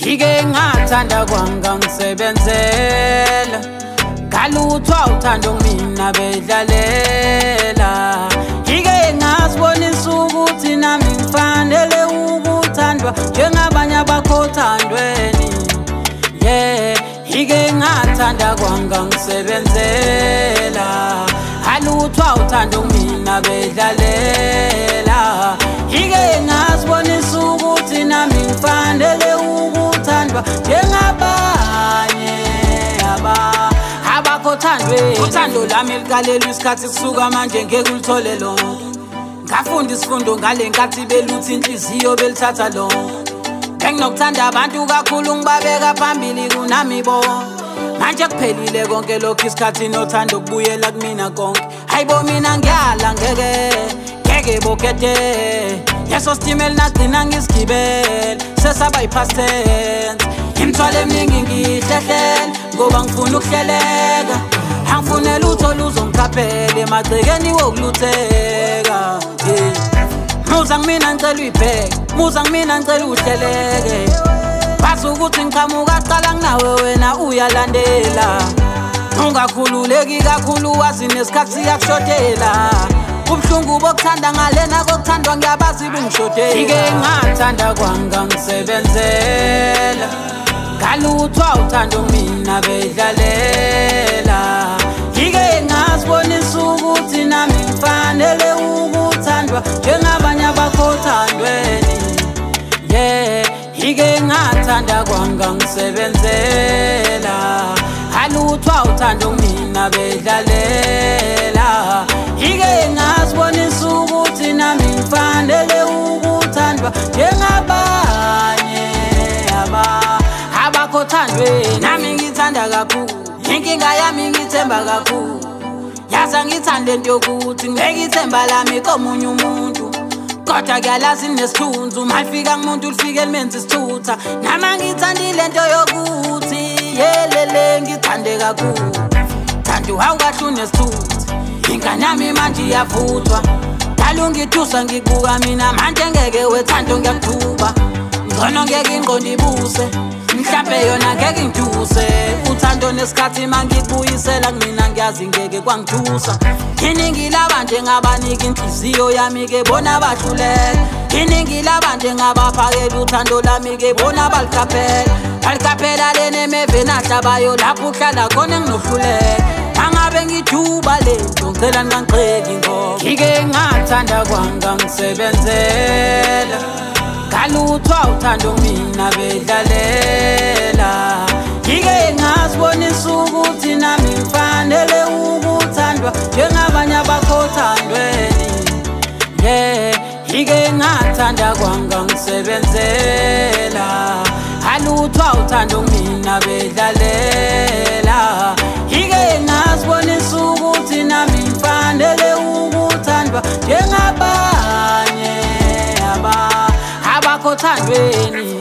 Ngike ngathanda kwangangisebenzela, ngaluthwa uthando mina bedlalela. Ngike ngazibonisa ukuthi nami ngifanele ukuthandwa njengabanye abakhothandweni. Yeah, ngike ngathanda kwangangisebenzela, aluthwa uthando mina bedlalela. Ngike ngazibonisa ukuthi nami ngifanele ukuthandwa njengabanye abakhothandweni. Uthando lami likalelwa isikhathi kusuka manje ngeke ulithole lonke. Ngafunda isifundo ngale nkathi beluthi inhliziyo belithatha lonke. Benginokuthanda abantu kakhulu ngibabeka phambili kunami bo. Manje kuphelile konke lokhu isikhathi nothando kubuyela kumina konke. Hayibo mina ngiyala ngeke ngeke bokete. Yeso sitimela nagcina ngisigibele sesaba yi-past tense. Imithwalo eminingi ngiyihlehlele ngoba ngifuna ukuhleleka. Angifune lutho luzongikhaphela emagcekeni wokulutheka. Muza ngimina ngicela uyibheke, muza ngimina ngicela uhleleke. Bazi ukuthi ngiqhamuka kuqala kunawe wena uyalandela. Ungakhululeki kakhulu wazi nesikhathi siyakushodela. Ubuhlungu bokuthanda ngalena kokuthandwa ngiyabazi bungishodela. Ngike ngathanda kwangangisebenzela, ngaluthwa uthando mina bedlalela. Ngike ngazibonisa ukuthi nami ngifanele ukuthandwa njengabanye abakhothandweni. Yeah, ngike ngathanda kwangangisebenzela, aluthwa uthando mina bedlalela. Ngike ngazibonisa ukuthi nami ngifanele ukuthandwa njengabanye abakhothandweni. Nami ngithanda kakhulu, inkinga yami ngithemba kakhulu. Yazi ngithanda into yokuthi ngibeke ithemba lami komunye umuntu, kodwa kuyalazi nesithunzi uma lifika kumuntu lifike limenze isithutha. Nami ngithanda lento yokuthi yelele ngithande kakhulu. Thanda uhawu kahle unesithunzi, ingane yami manje iyavuthwa. Dala ungithusa ngikubuka mina manje ngeke wethando ngiyakuthuba. Ngcono ngeke ingqondo ibuse, mhlampe yona ngeke ingithuse. Uthando nesikhathi mangikubuyisela kumina ngiyazi ngeke kwangithusa. Iningi labantu engabanika inhliziyo yami ke bona bahluleka. Iningi labantu engabaphakela uthando lami ke bona balikhaphela. Balikhaphela lena emeveni ahlabayo lapho uhlala khona enginohluleka. Angabe ngijuba lento ngicela ningangigxeki ngoba ngike ngathanda kwangangisebenzela, ngaluthwa uthando mina bedlalela. Ngike ngazibonisa ukuthi nami ngifanele ukuthandwa njengabanye abakhothandweni. Yeah, ngike ngathanda kwangangisebenzela, aluthwa uthando mina bedlalela. Ngike ngazibonisa ukuthi nami ngifanele ukuthandwa njengabanye abakhothandweni.